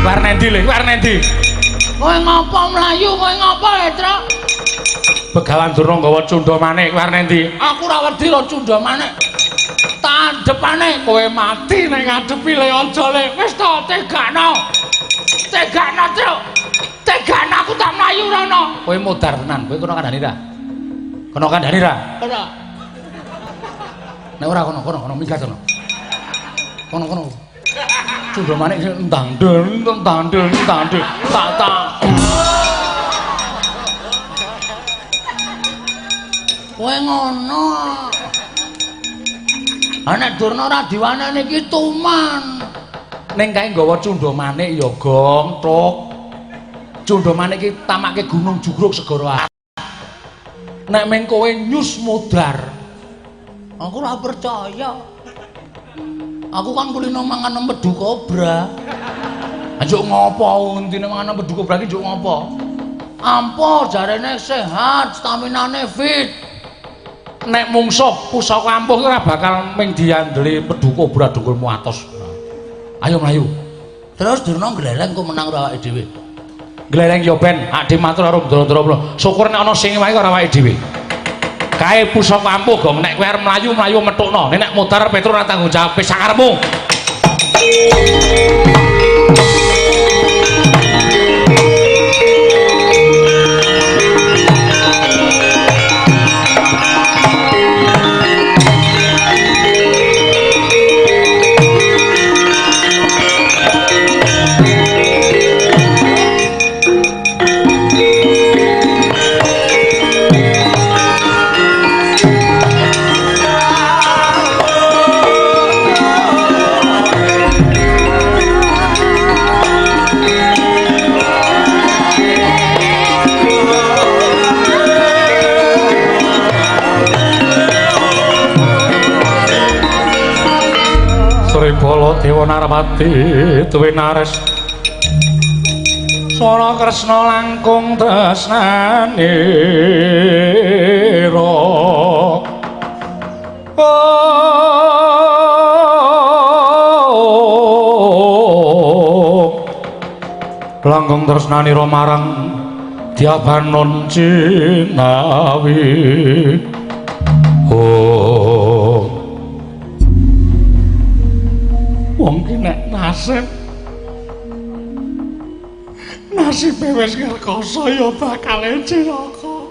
War nendi le? War nendi? Kowe ngopo mlayu? Kowe ngopo, Truk? Begawan Durna nggawa cundha manik, war nendi? Aku ora wedi ro cundha manik. Tandepane kowe mati nek ngadepi le aja le. Wis to tegakno. Tegakno, Truk. Tegakno aku tak mlayu rono. Kowe modar tenan, kowe kono kandhani ra? Kono kandhani ra? Ora. Nek ora kono kono kono minggat kono. Kono kono. Cundha manik sing ndang ndang ndang ndang tak tak. Kowe ngono. Ha nek Durna ora diwaneni iki tuman. Ning kae nggawa cundha manik ya gong, tuk. Cundha manik iki tamake gunung jugruk segara. Nek meng kowe nyus modar. Aku ora percaya. Aku kan kulino mangan empedu kobra. Njuk ngopo untine mangan empedu kobra iki njuk ngopo? Ampuh jarene sehat, staminane fit. Nek mungsuh pusaka ampuh ora bakal ming diandeli empedu kobra dengkulmu atos. Ayo mlayu. Terus Durna gleleng kok menang ora awake dhewe. Gleleng ya ben, ade matur karo Ndara-ndara. Syukur nek ana sing wae karo awake dhewe. Kae pusaka ampuh gong nek kowe arep mlayu mlayu metukno. Nek mutar Petro ora tanggung jawab wis sakarepmu. Sri Baladewa Narpati duwe nares Swara Kresna langkung tresnanira. Langkung tresnanira marang Dyabanon Cinawi. Oh. Wong ki nek nasib nasibe wis ngrekoso ya bakal cilaka.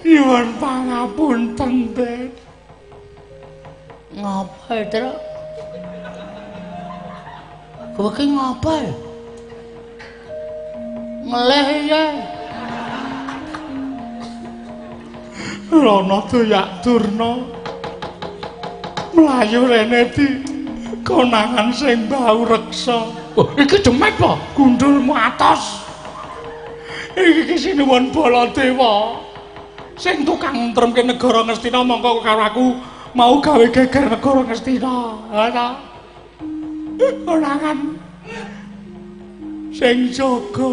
Nyuwun pangapunten, Den. Ngapa, Truk? Kowe ki ngapa? Ngelih ya. Rana Dayak Durna mlayu rene di konangan sing bau reksa. Oh, iki demek po, gundulmu atos. Iki ki sinuwun Baladewa. Sing tukang ntremke negara Ngastina mongko karo aku mau gawe geger negara Ngastina. Ha ta? Konangan sing jaga.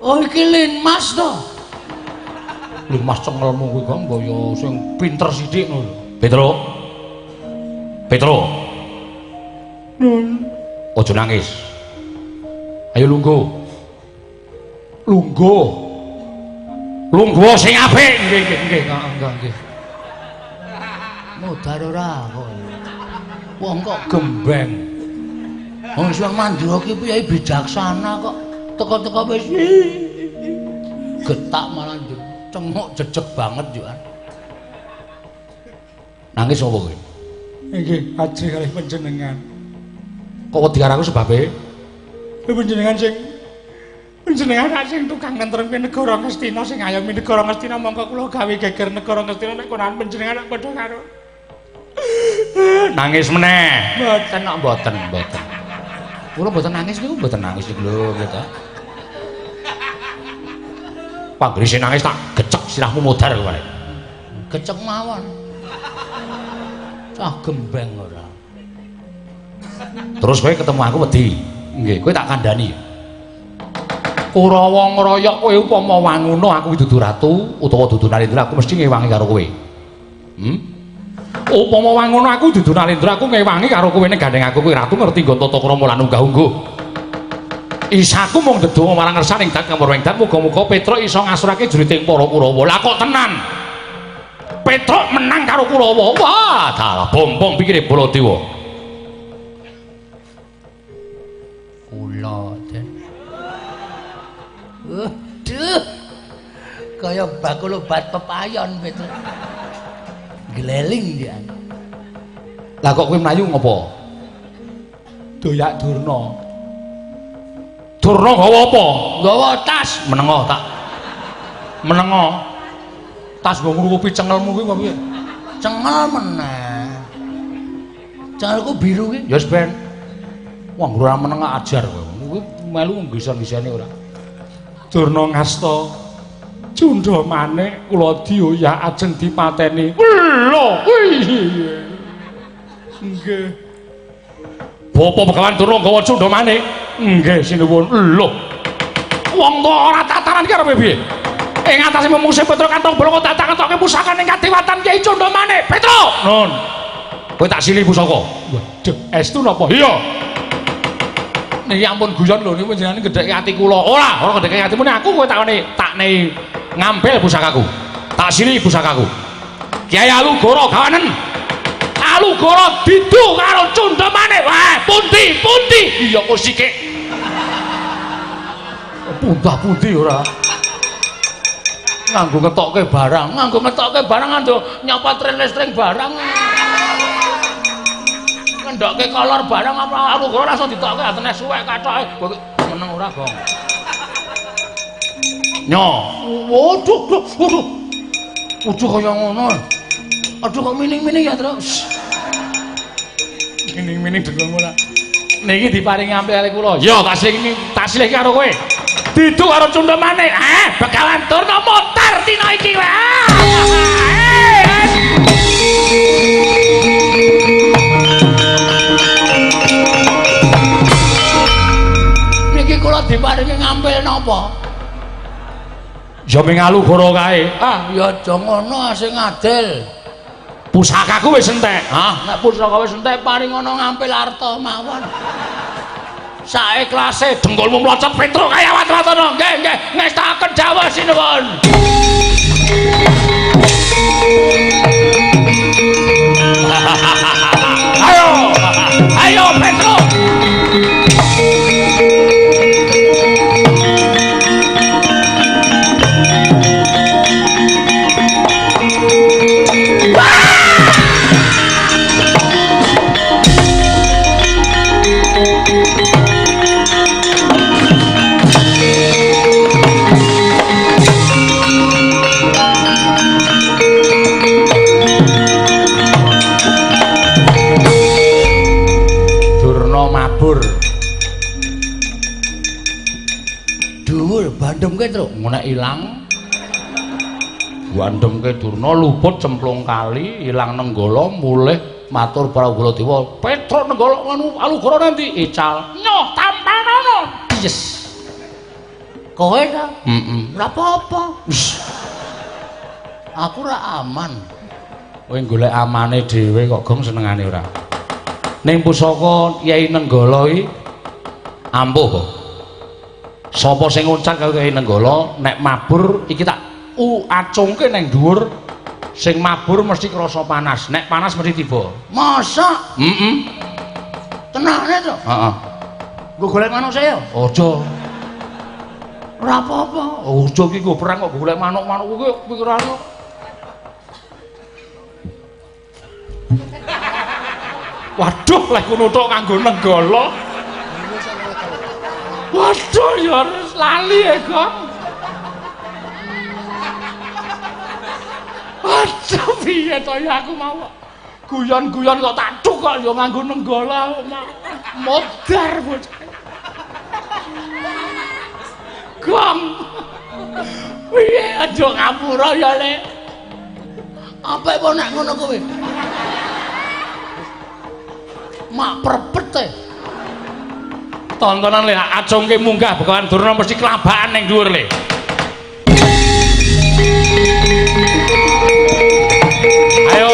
Oh, iki Linmas to. Linmas cengelmu kuwi kok mbaya sing pinter sithik ngono lho. Petro. Petro. Nun. Aja nangis. Ayo lungguh. Lungguh. Lungguh sing apik. Nggih nggih nggih nggih nggih. Modar ora kowe. Wong kok Gembeng. Wong Sunan Mandura ki piye bijaksana kok teko-teko wis getak malah cenguk jejeg banget yo. Nangis apa kowe? Nggih, ajeng kalih panjenengan. Kok wedi karo aku sebabe? Panjenengan sing panjenengan sing tukang ngentremke negara Ngastina sing ngayomi negara Ngastina mongko kula gawe geger negara Ngastina nek konangan panjenengan nek padha karo. Nangis meneh. Mboten kok mboten, mboten. Kula mboten nangis niku mboten nangis niku lho gitu. Panggrise nangis tak gecek sirahmu modar kowe. Gecek mawon. Cah gembeng ora. Terus kowe ketemu aku wedi. Nggih, kowe tak kandhani. Kurawa ngroyok kowe upama wanguna aku dudu ratu utawa dudu Narendra aku mesti ngewangi karo kowe. Upama wangono aku dudu Nalendra, aku ngewangi karo kowe ning gandeng aku kowe ratu ngerti nggon tata krama lan unggah-ungguh. Isaku mung ndedonga marang ngersaning dat kamurwing dat muga-muga Petruk iso ngasurake juriting para Kurawa. Lah kok tenan. Petruk menang karo Kurawa. Wah, dalah bombong pikire Baladewa. Kula, Den. Aduh. Kaya bakul obat pepayon Petruk. Gleling dia. Lah kok kowe mlayu ngopo? Doyak Durna. Durna gawa apa? Gawa tas. Menengo tak. Menengo. Tas nggo ngrukupi cengelmu kuwi apa piye? Cengel meneh. Cengelku biru ki. Ya wis ben. Wong ora meneng ajar kowe. Kuwi melu ngisen-ngisene ora. Durna ngasta cundha manik kula dioyak ajeng dipateni. Lho, nggih. Bapa Begawan Durna gawa cundha manik. Nggih, sinuwun. Lho. Wong tuwa ora tataran ki arep piye? Ing atase memungse Petruk kantong bloko tatak ketoke pusakane kadiwatan Kyai Cundha Manik. Petruk! Nun. Kowe tak silih pusaka. Waduh, estu napa? Iya. Niki ampun guyon lho niku panjenengane gedhekke ati kula. Ora, ora gedhekke atimu nek aku kowe takone takne ngambil pusakaku. Tak silih pusakaku. Kyai Alugoro gawanen. Alugoro didu karo Cundha Manik. Wah, pundi pundi? Iya kok sikik. Puntah-pundi ora. Nganggo ngetokke barang, nganggo ngetokke barang nganggo nyopot listrik barang. Ngendokke kolor barang apa Alugoro langsung ditokke atene suwek kathoke. Kowe meneng ora, Gong? Nyo. Waduh, waduh. Waduh kaya ngono. Aduh kok mining-mining ya, Truk. Mining-mining dengkulmu ora. Niki diparingi ampil kali kula. Ya, tak silih tak silih karo kowe. Didu karo Cundha Manik. Ah, Begawan Durna mutar dina iki wae. Niki kula diparingi ngampil napa? Ya ming Alugoro kae. Ah, ya aja ngono sing adil. Pusakaku wis entek. Ah, nek pusaka wis entek paring ngono ngampil arta mawon. Saeklase dengkulmu mlocot Petruk kaya wat-watono. Nggih, nggih, ngestakaken dawuh sinuwun. Ayo. Ayo Petruk. Durna mabur. Dhuwur bandemke, Truk. Nek ilang bandemke Durna luput cemplung kali, ilang Nenggala mulih matur para Baladewa, Petruk Nenggala anu Alugoro nanti ical. Nyoh tampanono. Yes. Kowe ta? Heeh. Ora apa-apa. Aku ora aman. Kowe golek amane dhewe kok gong senengane ora. Ning pusaka Kyai Nenggala iki ampuh kok. Sapa sing nguncat karo Kyai Nenggala nek mabur iki tak acungke nang dhuwur, sing mabur mesti krasa panas, nek panas mesti tiba. Masa? Heeh. Tenane to? Heeh. Nggo golek manuk saya? Aja. Ora apa-apa. Aja iki nggo perang kok golek manuk-manuk kuwi pikirane. Waduh, lek ngono tok kanggo Nenggala. Waduh, ya harus lali ya, Gong. Waduh, piye to ya aku mau guyon-guyon kok tak tuk kok ya nganggo Nenggala modar bocah. Gong. Piye aja ngapura ya, Le. Apik apa nek ngono kowe? Mak perpet e. Tontonan le acungke munggah Begawan Durna mesti kelabakan ning dhuwur le. Ayo.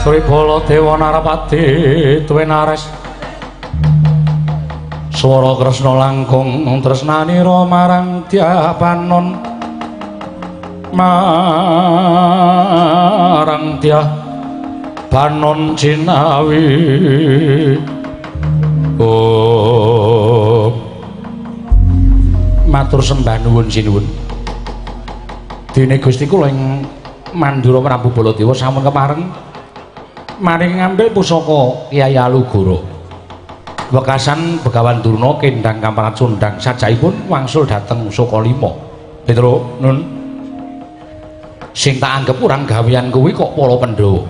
Sri Baladewa Narapati Twenares Swara Kresna langkung tresnanira marang Dyah Panon marang Dyah Panon Cinawi. Oh, matur sembah nuwun sinuwun. Dene Gusti kula ing Mandura Prabu Baladewa sampun kepareng maring ngambil pusaka Kyai Alugoro. Wekasan Begawan Durna kendang kamparat sundang sajaipun wangsul dhateng Sukalima. Petro nun sing tak anggep kurang gawean kuwi kok para Pandhawa.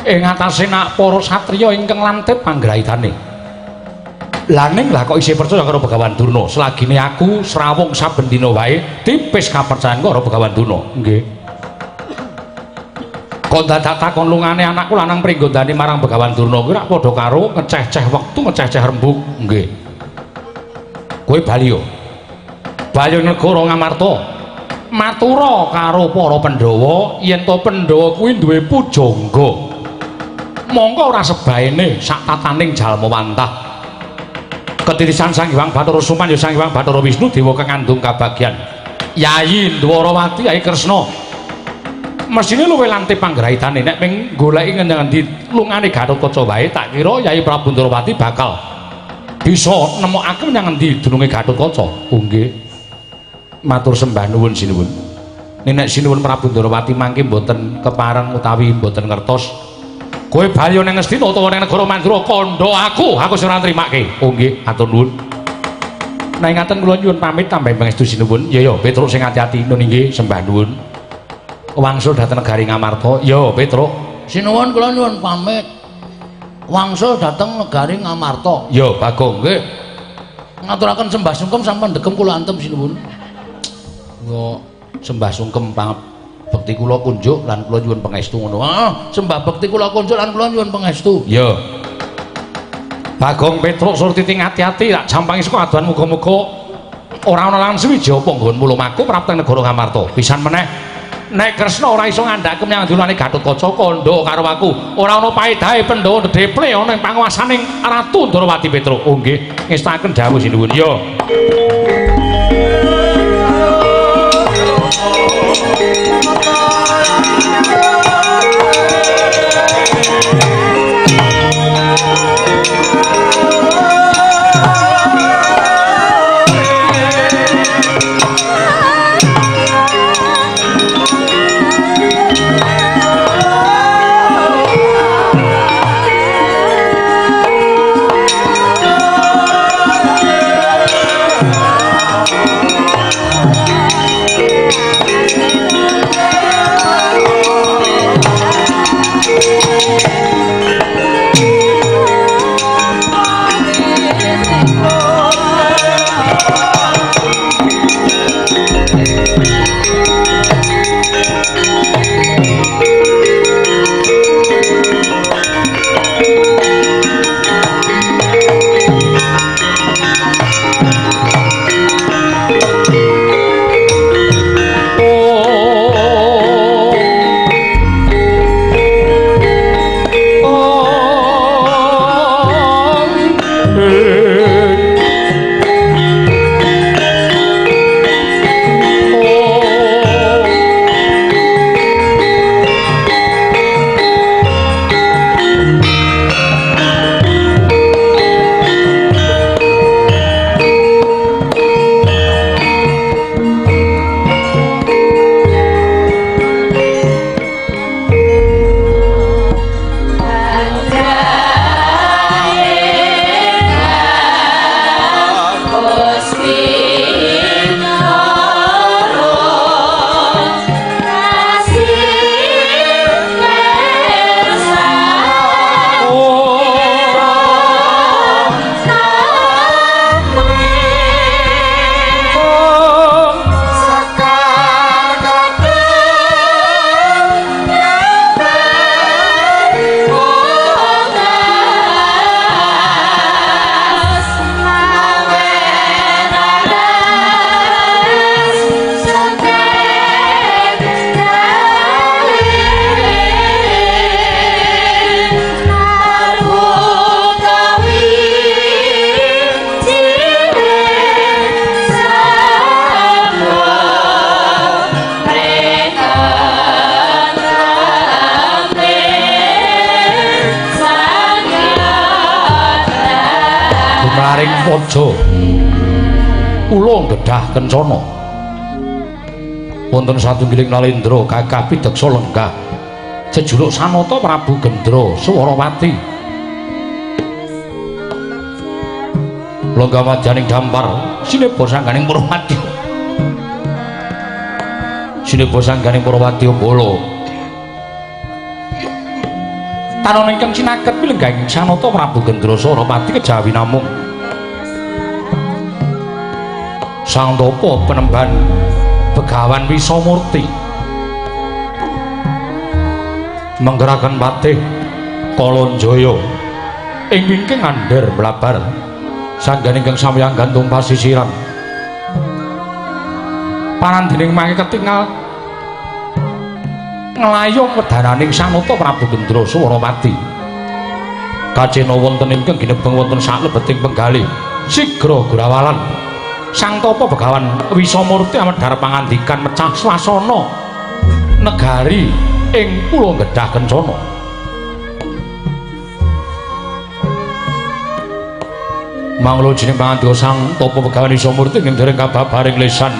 Ing atase nak para satriya ingkang lantip panggraitane. Lah ning lah kok isih percaya karo Begawan Durna. Selagine aku srawung saben dina wae tipis kapercayan karo Begawan Durna. Nggih. Kok dadak takon lungane anakku lanang pringgondane marang Begawan Durna kuwi rak padha karo ngeceh-ceh wektu, ngeceh-ceh rembug. Nggih. Kowe bali yo. Bali negara Ngamarta. Matura karo para Pandhawa yen to Pandhawa kuwi duwe pujangga. Mongko ora sebaene sak tataning jalma wantah. Ketirisan Sang Hyang Bathara Suman ya Sang Hyang Bathara Wisnu dewa kangandung kabagyan. Yayi Ndwarawati Yayi Kresna mesine luwih lantip panggraitane nek ping goleki ngendi lungane Gatotkaca wae tak kira Yayi Prabu Ndrawati bakal bisa nemokake menyang endi dununge Gatotkaca. Oh nggih. Matur sembah nuwun sinuwun. Nek sinuwun Prabu Ndrawati mangke mboten kepareng utawi mboten ngertos. Kowe bali ning Ngastina utawa ning negara Mandura kandha aku, aku wis ora nrimake. Oh nggih, matur nuwun. Nek ngaten kula nyuwun pamit tambahi pangestu sinuwun. Ya ya, Petruk sing ati-ati nun inggih sembah nuwun. Wangsul dhateng negari Ngamarta. Ya, Petruk. Sinuwun kula nyuwun pamit. Wangsul dhateng negari Ngamarta. Ya, Bagong nggih. Ngaturaken sembah sungkem sampun ndegem kula antem sinuwun. Kula sembah sungkem pangabekti kula kunjuk lan kula nyuwun pangestu ngono. Heeh, sembah bekti kula kunjuk lan kula nyuwun pangestu. Ya. Bagong Petruk Surtiti ati-ati tak jampangi saka adohan muga-muga ora ana lan suwiji apa nggonmu lumaku prapteng negara Ngamarta. Pisan meneh nek Kresna ora iso ngandhake menyang dulane Gatotkaca kandha karo aku ora ana paedahe Pandhawa ndeple ana ing panguwasaning Ratu Ndrawati Petruk. Oh nggih, ngestakaken dawuh sinuwun. Ya. Sampojo kula Gedah Kencana. Wonten satunggiling nalendra gagah pideksa lenggah jejuluk Sanata Prabu Gendra Swarawati. Lenggah madyaning dampar sineba sangganing Purwadya. Sineba sangganing Purwadya bala. Tanon ingkang sinaket pilenggahing Sanata Prabu Gendra Swarawati kejawi namung Sang Tapa penemban Begawan Wisamurti menggerakan patih Kalanjaya ing wingking andher mlabar sangganing ingkang samyang gantung pasisiran panandining mangke ketingal nglayung wedhananing Sanata Prabu Gendra Swarawati kacena wonten ingkang ginebeng wonten saklebeting penggalih sigra gurawalan Sang Tapa Begawan Wisamurti amedhar pangandikan mecah swasana negari ing Pulo Gedah Kencana. Manglo jeneng pangandika Sang Tapa Begawan Wisamurti ing dereng kababaring lesan.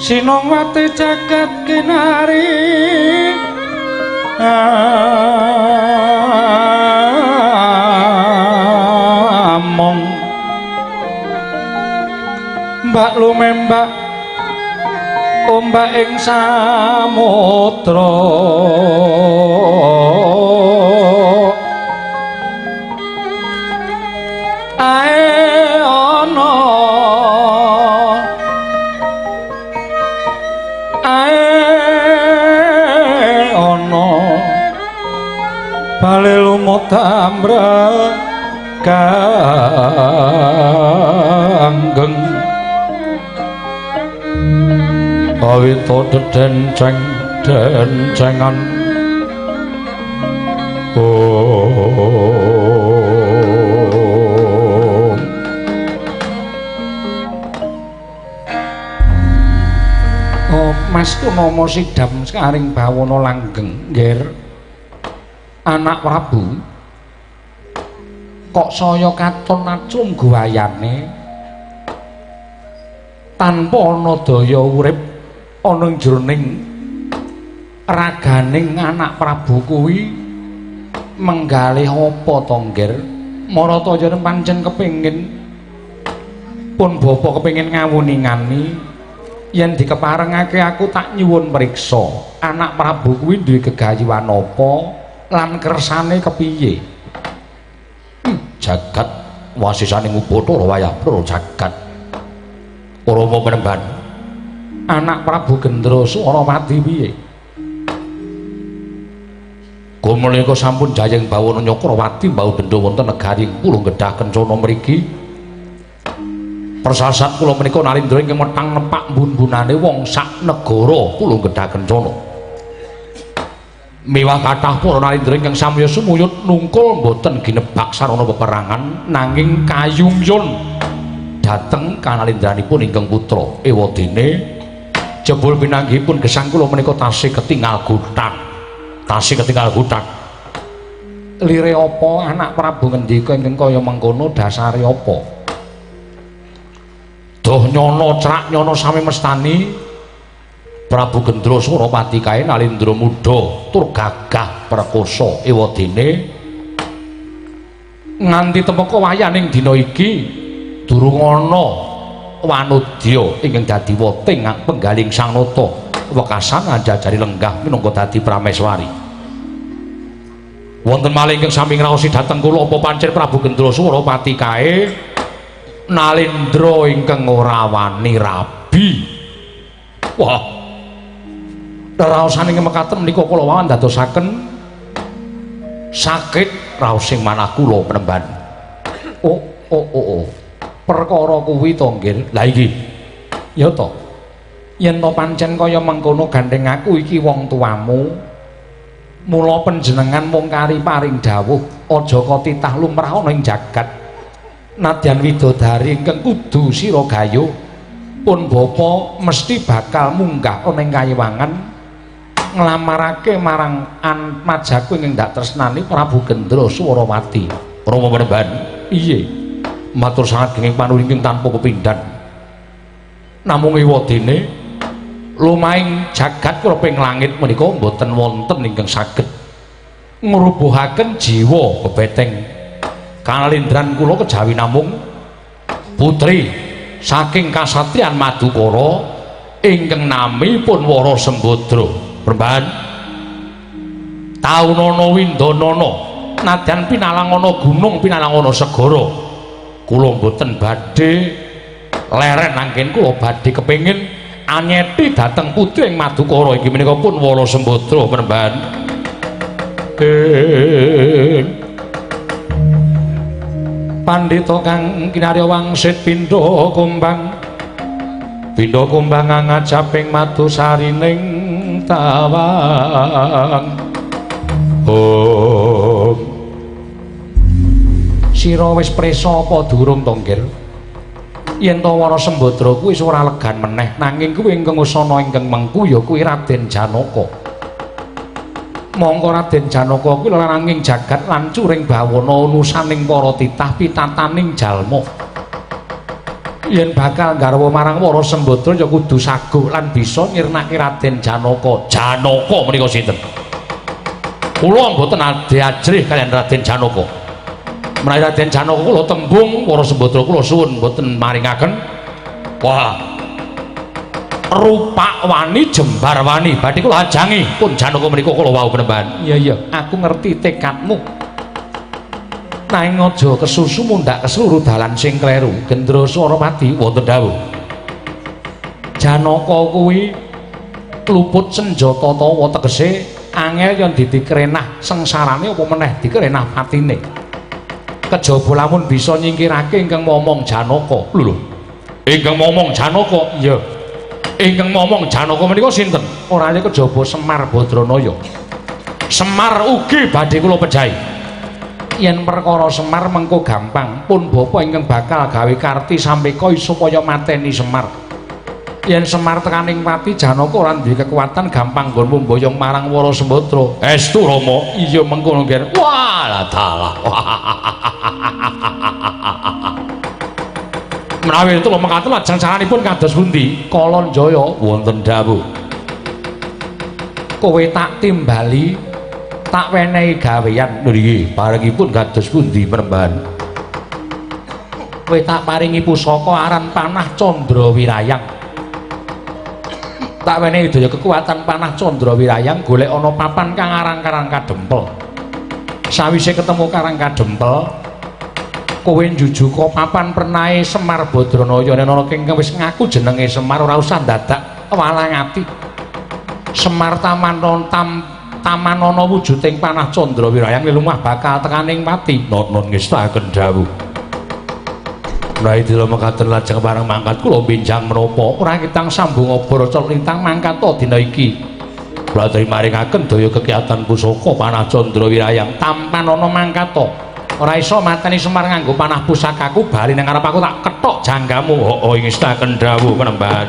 Sinongwati jagat kinari among mbak lumembak ombak ing samudra ae ana bale lumut amrek kanggeng awita dedenceng dencengan oh. Oh, Mas Purnomo sidam sekaring bawana langgeng, Ngger. Anak Prabu kok saya katon aclum guwayane tanpa ana daya urip ana ing jroning raganing anak Prabu kuwi menggalih apa to, Ngger? Marataya pancen kepengin pun bapa kepengin ngawuningani yen dikeparengake aku tak nyuwun mriksa anak Prabu kuwi duwe gegayuhan apa lan kersane kepiye. Jagat wasisaning Ubathara wayah pra jagat Rama Penemban. Anak Prabu Gendra Swarawati piye? Gumeleka sampun jayeng bawana Nyakrawati mbau denda wonten negari Pulung Gedhah Kencana mriki. Persasat kula menika Nalindra ingkang metang nepak bun-bunane wong sak negara Pulung Gedhah Kencana. Miwah kathah para Nalindra ingkang samya sumuyut nungkul mboten ginebak sarana peperangan nanging kayumyun dhateng kanalindranipun ingkang putra. Ewadene jebul pinanggihipun gesang kula menika tasih ketingal guthang. Tasih ketingal guthang. Lire apa anak Prabu ngendika ingkang kaya mengkono dasare apa? Doh nyono crak nyono sami mestani Prabu Gendra Surapati kae Nalindra muda tur gagah perkosa. Ewadene nganti temeka wayaning dina iki durung ana wanudya ingkang dadi weting penggaling Sang Nata wekasan anjajari lenggah minangka dadi prameswari. Wonten malih ingkang sami ngraosi dhateng kula apa pancen Prabu Gendra Surapati kae Nalindra ingkang ora wani rabi. Wah, raosane mekaten menika kula wawan dadosaken sakit raosing manah kula Penemban. Oh, oh, oh, oh. Perkara kuwi to, Nggir. Lah iki ya to. Yen to pancen kaya mengkono gandeng aku iki wong tuamu. Mula panjenengan mung kari paring dawuh aja kotitah lumrah ana ing jagat. Nadyan widodari ingkang kudu sira gayuh pun bapa mesti bakal munggah ana ing kayiwangan nglamarake marang majaku ingkang dak tresnani Prabu Gendra Swarawati. Rama Penemban, Piye? Matur sanget genging panuwun ingkang tanpa pepindhan. Namung ewadene lumahing jagat kreping langit menika mboten wonten ingkang saged ngrubuhaken jiwa bebeteng kalindran kula kejawi namung putri saking kasatriyan Madukara ingkang namipun Wara Sembadra. Penemban, taunana windanana nadyan pinalangana gunung pinalangana segara kula mboten badhe leren anggen kula badhe kepengin anyeti dhateng putri ing Madukara inggih menika pun Wara Sembadra. Penemban, Pandhita kang kinarya wangsit pindha kumbang pindha kumbang ngajaping madu sarining tawang. Om sira wis prisa apa durung to, Nggir? Yen to Wara Sembadra kuwi wis ora legan meneh nanging kuwi ingkang usana ingkang mengku ya kuwi Raden Janaka. Mongko Raden Janaka kuwi laranging jagat lan curing bawana unusaning para titah pitataning jalma. Yen bakal nggarwa marang Wara Sembadra ya kudu saguh lan bisa nyirnake Raden Janaka. Janaka menika sinten? Kula mboten ade ajrih kaliyan Raden Janaka. Menawi Raden Janaka kula tembung Wara Sembadra kula suwun mboten maringaken. Wah, rupak wani jembar wani badhe kula ajangi pun Janaka menika kula wau Penemban. Iya iya, aku ngerti tekadmu. Nanging aja kesusu mundhak keseluruh dalan sing kleru. Gendra Swarawati wonten dawuh. Janaka kuwi luput senjata tawa tegese angel yen didikrenah sengsarane apa meneh dikrenah patine. Kejaba lamun bisa nyingkirake ingkang momong Janaka. Lho lho. Ingkang momong Janaka? Iya. Ingkang momong Janaka menika sinten? Ora kejaba Semar Badranaya. Semar ugi badhe kula pejahi. Yen perkara Semar mengko gampang, pun bapa ingkang bakal gawe karti sampeka supaya mateni Semar. Yen Semar tekaning pati Janaka ora duwe kekuatan gampang nggonmu mboyong marang Wara Sembadra. Estu Rama? Iya mengkono Ger. Wah, dalah. Menawi itu mekaten lajeng caranipun kados pundi? Kalanjaya wonten dawuh. Kowe tak timbali, tak wenehi gawean. Lho nggih, parengipun kados pundi Panembahan? Kowe tak paringi pusaka aran panah Candra Wirayang. Tak wenehi daya kekuatan panah Candra Wirayang golek ana papan kang aran Karang Kadempel. Sawise ketemu Karang Kadempel, kowe njujuka papan pernahe Semar Badranaya. Yen ana kang wis ngaku jenenge Semar ora usah dadak walang ati. Semar tamanana tamanana wujuding panah Candra Wirayang lumah bakal tekaning pati. Nonon ngestaken dawuh. Menawi dila mekaten lajeng bareng mangkat kula benjang menapa ora kitang sambung obor lintang mangkat dina iki. Kula aturi maringaken daya kekiatan pusaka panah Candra Wirayang tampanana mangkata. Ora iso mateni Semar nganggo panah pusakaku, bali nang ngarep aku tak kethok janggamu. Heeh, ngestaken dawuh Panembahan.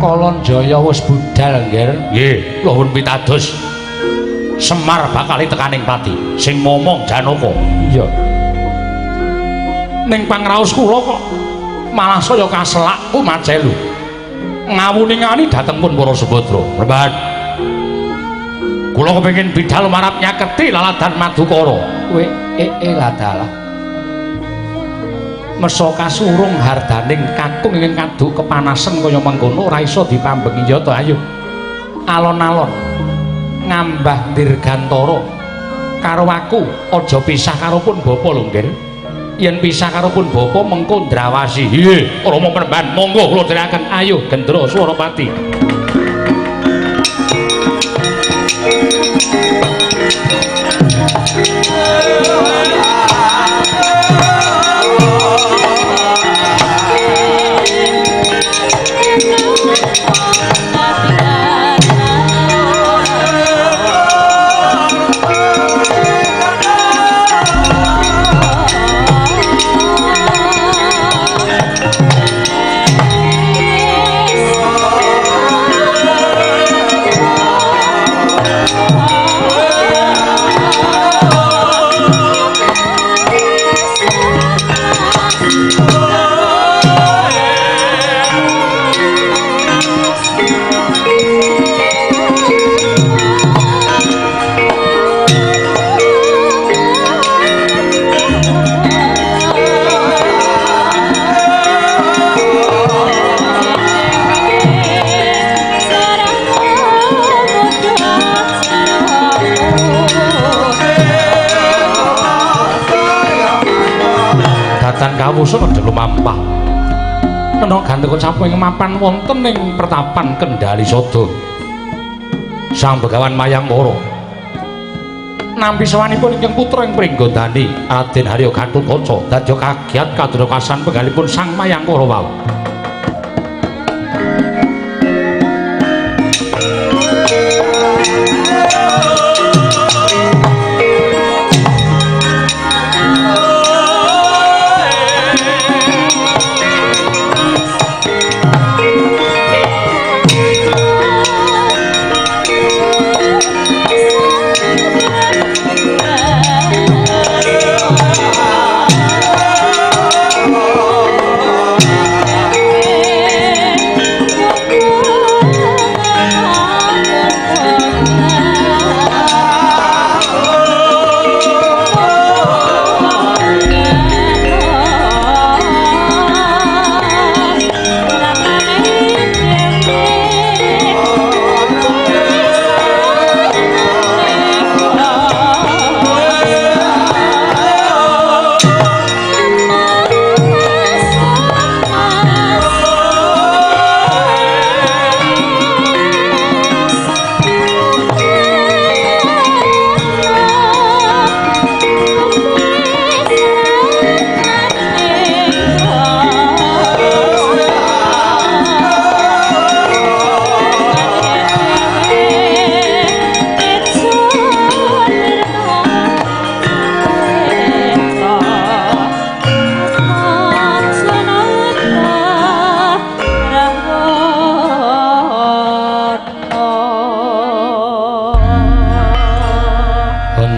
Kalanjaya wis budal, Ngger. Nggih, kula pun pitados. Semar bakal tekaning pati sing momong Janaka. Iya. Ning pangraos kula kok malah saya kaselak kumacelu. Ngawuni-ngani dhateng pun para Subadra. Reban. Kula kepengin bidal marap nyaketi laladan Madukara. Kowe ladalah. Mesa kasurung hardaning kakung ingkang kaduk kepanasen kaya mengkono ora iso dipambengi ya ta. Ayo alon-alon ngambah dirgantara karo aku, aja pisah karo pun bapa lho Nggir. Yen pisah karo pun bapa mengko ndrawasi. Nggih Rama Panembahan, monggo kula dherekaken. Ayo Gendra Swarapati. Datan kawusa nedha lumampah. Kena gandeng sapu ing mapan wonten ing pertapan Kendali Sada. Sang Begawan Mayangkara nampi sowanipun ingkang putra ing Pringgondani Raden Harya Gatotkaca dadya kagiat kadrokasan penggalipun Sang Mayangkara wau.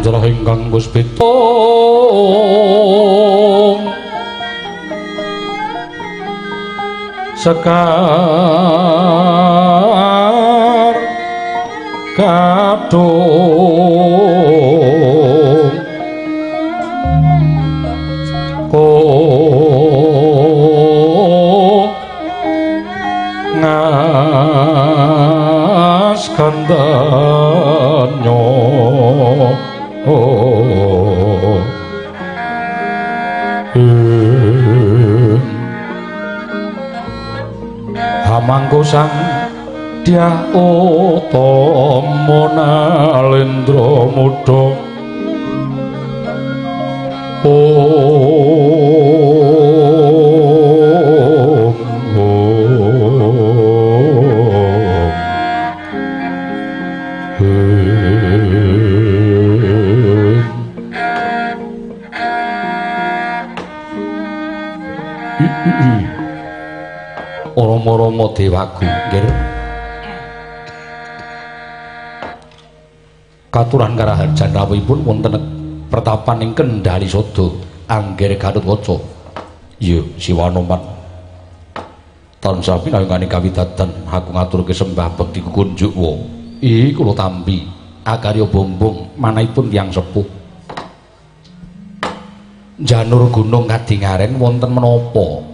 Nalendra ingkang puspita sekar kadung ko ngas kandanyo hamangku sang Dyah Utama Nalendra muda om om Rama-rama dewaku nggih katuran karaharjan rawuhipun wonten pertapan ing Kendhali Sada Anggir Gatotkaca. Iya Siwanoman tansah pinanggane kawidadan aku ngaturke sembah bekti kunjukwa. Ih kula tampi akarya bombong manahipun tiyang sepuh. Janur gunung kadingaren wonten menapa?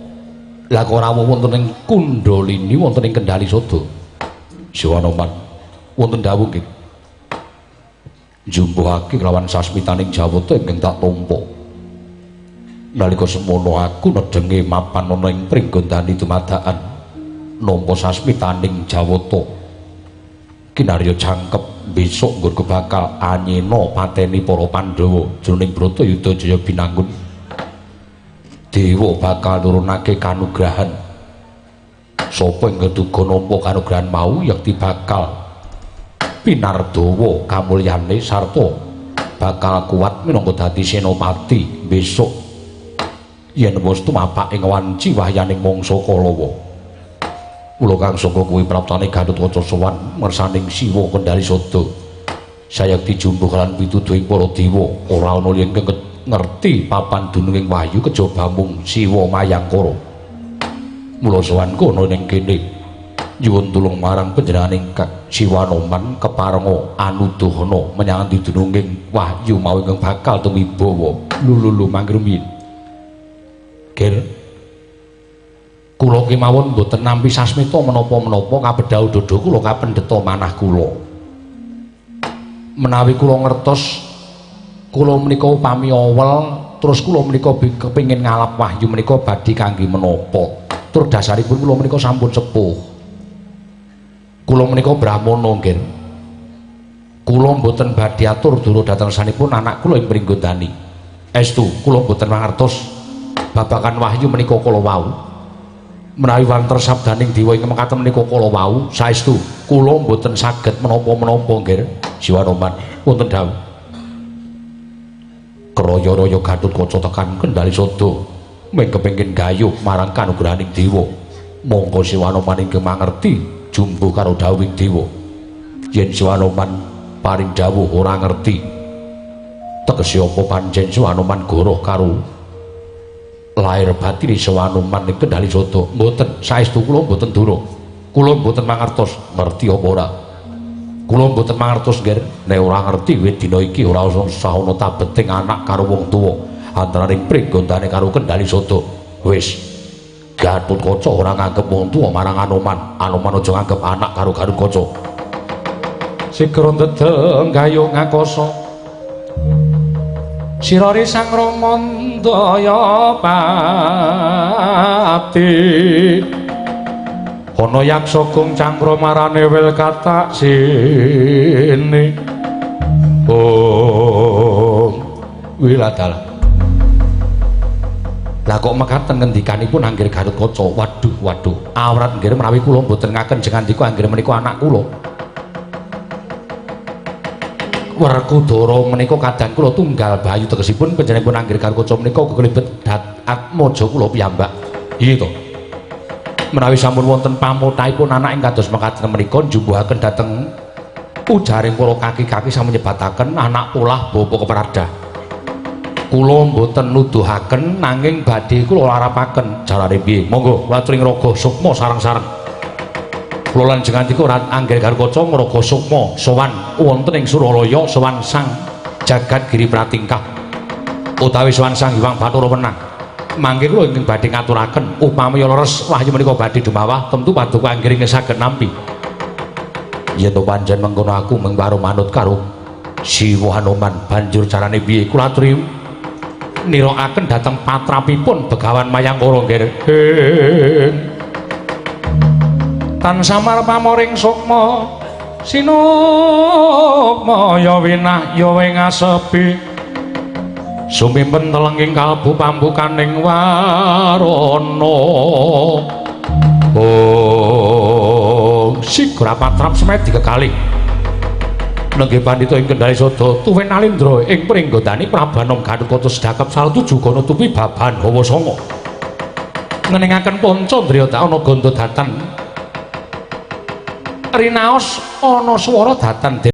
Lah kok rawuh wonten ing Kundalini wonten ing Kendhali Sada. Siwanoman wonten dawuh nggih. Njumpuhake kelawan sasmitaning Jawata ingkang tak tampa. Nalika semono aku nedhenge mapan ana ing Pringgondani dumadakan nampa sasmitaning Jawata. Kinarya jangkep besok nggonku bakal anyena pateni para Pandhawa jroning Bratayuda Jaya Binangun. Dewa bakal nurunake kanugrahan. Sapa ing duga nampa kanugrahan mau yekti bakal pinardawa kamulyane sarta bakal kuat minangka dadi senopati besok yen wis tumapak ing wanci wahyaning mangsa Kalawa. Kula kang saka kuwi praptane Gatotkaca sowan mersaning Siwa Kendhali Sada. Sayekti jumbuh lan pituduhing para dewa ora ana ingkang ngerti papan dununging wahyu kejaba mung Siwa Mayangkara. Mula sowanku ana ning kene nyuwun tulung marang panjenenganing Siwanoman keparenga anuduhana menyang endi dununging wahyu mau ingkang bakal tumibawa. Lulu mangrumiyin. Ger kula kemawon mboten nampi sasmita menapa-menapa kabedhau dada kula kapendheta manah kula. Menawi kula ngertos kula menika upami awel terus kula menika kepengin ngalap wahyu menika badhe kangge menapa. Tur dasaripun kula menika sampun sepuh. Kula menika brahmana nggih. Kula mboten badhe atur dura dhateng sanipun anak kula ing Pringgondani. Estu kula mboten mangertos babagan wahyu menika kala wau. Menawi wanter sabdaning dewa ing mekaten menika kala wau, saestu kula mboten saged menapa-menapa nggih. Siwanoman wonten dawuh. Kraya-raya Gatotkaca tekan Kendhali Sada mung kepengin gayuh marang kanugrahaning dewa. Monggo Siwanoman ingkang mangerti jumbuh karo dawuhing dewa. Yen Siwanoman paring dawuh ora ngerti tegese apa pancen Siwanoman goroh karo lair batine Siwanoman ing Kendhali Sada. Mboten, saestu kula mboten dura. Kula mboten mangertos ngerti apa ora. Kula mboten mangertos nggih. Nek ora ngerti wit dina iki ora usah ana tabeting anak karo wong tuwa antaraning Pringgondane karo Kendhali Sada. Wis Gatotkaca ora nganggep wong tuwa marang Anoman, Anoman aja nganggep anak karo Gatotkaca. Sigra ndedeng gayung ngakasa. Sirari Sang Rama Ndaya Pati. Ana yaksa gung cangkra marane wil katak sini. Om wiladala. Lah kok mekaten ngendikanipun Anggir Gatotkaca. Waduh waduh, awrat nggih menawi kula mboten ngaken jengandika anggir menika anak kula. Werkudara menika kadang kula tunggal bayu tegesipun panjenenganipun Anggir Gatotkaca menika keklebet atmaja kula piyambak. Iya to. Menawi sampun wonten pamothahipun anak ing kados mekaten menika njumbuhaken dhateng Ujaring para kaki-kaki sami nyebataken anak polah bapa kepradah. Kula mboten nuduhaken nanging badhe kula larapaken. Jalare piye? Monggo kula aturi ngraga sukma sareng-sareng. Kula lan jenengan ora angger Garukaca ngraga sukma sowan wonten ing Suralaya, sowan Sang Jagat Giri Pratingkah utawi sowan Sang Hyang Bathara Wenang. Mangke kula ingkang badhe ngaturaken upami leres wahyu menika badhe dumawah, tentu paduka angger ingkang saged nampi. Yen to pancen mengkono, aku mung karo manut karo Siwa Hanoman. Banjur carane piye? Kula aturi nirakaken dhateng patrapipun Begawan Mayangkara, nggih. Tan samar pamoring sukma sinukma ya winah ya ngasepi sumimpen telenging kalbu pambukaning warana. Oh, sigra patrap semedi kekalih. Nenggih pandhita ing Kendali Sada tuwin Alindra ing pringgondani Prabu Anom Gatotkaca sedhakep saltuju gana tupi babahan hawa sanga. Ngeningaken Pancandriya ana ganda datan rinaos ana swara datan.